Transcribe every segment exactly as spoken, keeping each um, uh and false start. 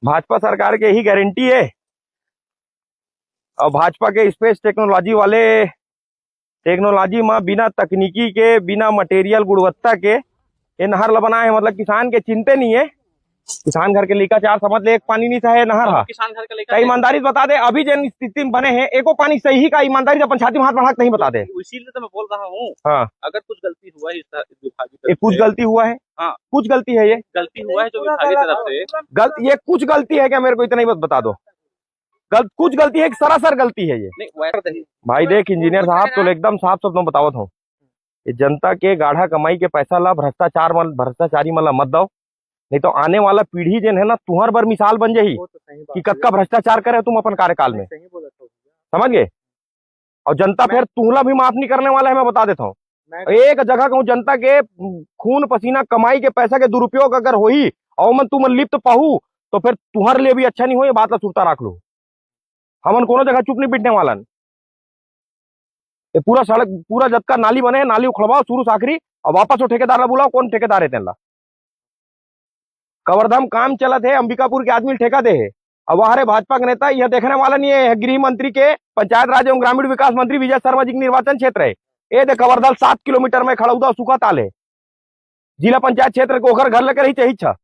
भाजपा सरकार के ही गारंटी हे। अउ भाजपा के स्पेस टेक्नोलॉजी वाले, टेक्नोलॉजी म बिना तकनीकी के, बिना मटेरियल गुणवत्ता के ये नहर ल बनाए हे। मतलब किसान के चिंते नहीं हे। किसान घर के लइका चार समझ ले, एक पानी नहीं सहे नहर ह। किसान घर के लइका त ईमानदारी से बता दे, अभी जेन स्थिति में बने हे, एको पानी सही का? ईमानदारी से अपन छाती में हाथ बढ़ा के नहीं बता दे। इसीलिए तो मैं बोल रहा हूँ। हाँ। अगर कुछ गलती हुआ है इस विभागीय ये तरफ कुछ से। गलती हुआ है? हाँ। कुछ गलती है ये? गलती हुआ है जो विभागीय तरफ से। गलत, ये कुछ गलती है क्या? मेरे को इतना ही बस बता दो। गलत, कुछ गलती है कि सरासर गलती है ये? नहीं, वैसा नहीं। भाई देख, इंजीनियर साहब, तो एकदम साफ शब्द में बतावत हूँ, ये जनता के गाढ़ा कमाई के पैसा ला भ्रष्टाचार मन, भ्रष्टाचारी मन ला मत दव, नहीं तो आने वाला पीढ़ी जेन है ना, तुहर बर मिसाल बन जाही वो तो सही बात कि है। कतका भ्रष्टाचार करे हो तुम अपन कार्यकाल नहीं, में। सही बोलत हो भैया। समझ गए? और जनता मैं फिर तुहला भी माफ नहीं करने वाला है, मैं बता देता हूँ। मैं एक जगह कहूँ, जनता के खून पसीना कमाई के पैसा के दुरुपयोग अगर होही और मन तुमन लिप्त पाहू, तो फिर तुहर लिए भी अच्छा नहीं हो। ये बात ला सुरता रख लो। हमन कोनो जगह चुप नहीं पिटने वाला न। ये पूरा सड़क, पूरा जतका नाली बने हे, नाली उखड़वाओ शुरू से आखिरी, और वापस वो ठेकेदार ला बुलाओ, कौन ठेकेदार है तेन ला। कवर्धा म काम चलत हे, अंबिकापुर के आदमी ल ठेका दे हे। अब वहां रे भाजपा के नेता यह देखने वाला नहीं है, गृह मंत्री के, पंचायत राज एवं ग्रामीण विकास मंत्री विजय शर्मा जी के निर्वाचन क्षेत्र है। ए दे कवर्धा ल सात किलोमीटर में खड़ौदा सूखा ताल है, जिला पंचायत क्षेत्र के ओकर घर लेकर ही चाहिए छ।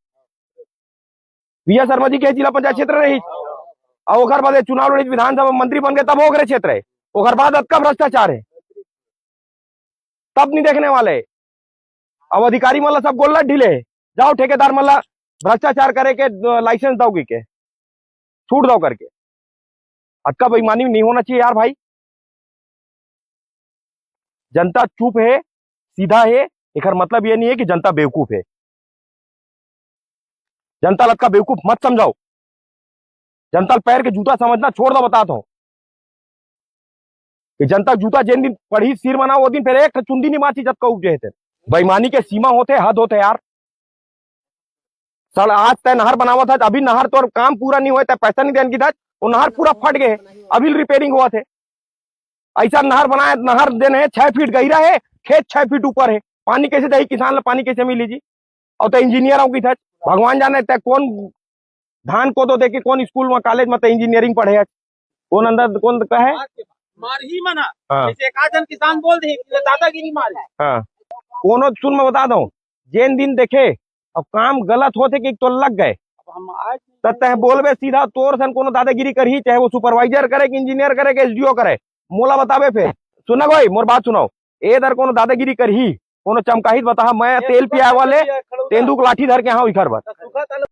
विजय शर्मा जी के जिला पंचायत क्षेत्र रही, और ओकर बाद ये चुनाव लड़ी, विधानसभा मंत्री बन गए, तब ओकरे क्षेत्र है। ओकर बाद अतका भ्रष्टाचार है, तब नहीं देखने वाले। अब अधिकारी मन ला सब गोल्ला ढीले हे, जाओ ठेकेदार मन ला भ्रष्टाचार करे के, अ, लाइसेंस दो के, छूट दो करके। अतका बेईमानी नहीं होना चाहिए यार भाई। जनता चुप है, सीधा है, एकर मतलब ये नहीं है कि जनता बेवकूफ है। जनता ल अतका बेवकूफ मत समझाओ। जनता ल पैर के जूता समझना छोड़ दो, बतात हूँ कि जनता के जूता जेन दिन पड़ही सिर म ना, वो दिन फिर एक ठो चुंदी नहीं बांची, जतका उपजे हे तेन। बेईमानी के सीमा होथे, हद होथे यार। साला आज तय नहर बनावत हस, अभी नहर तोर काम पूरा नहीं होय, तय पैसा नहीं देन की दस, वो नहर पूरा फट गए, अभी रिपेयरिंग होवत हे। ऐसा नहर बनाए, नहर देने हे, छह फीट गहिरा है, खेत छह फीट ऊपर है, पानी कैसे जाही किसान ला, पानी कैसे मिली जी? और तय इंजीनियर हूँ की था, भगवान जाने तय कौन धान कोदो देके कौन स्कूल में, कॉलेज में तय इंजीनियरिंग पढ़े है, कौन अंदर कौन कहे? मार ही मना। हाँ। जैसे एक आध जन किसान बोल दे कि दादागिरी मारे। हाँ। कोनो सुन, मैं बता दूं, जेन दिन देखे अब काम गलत होथे कि तो लग गए, अब हम आज तब तय बोलबे सीधा, तोर सन कोनो दादागिरी करही, चाहे वो सुपरवाइजर करे कि इंजीनियर करे कि एसडीओ करे, मोला बताबे फिर। सुना भाई, मोर बात सुनाओ, ए दर कोनो दादागिरी करही, कोनो चमकाही त बता, मैं तेल पियाए वाले तेंदू के लाठी धर के हाँ इखर बर।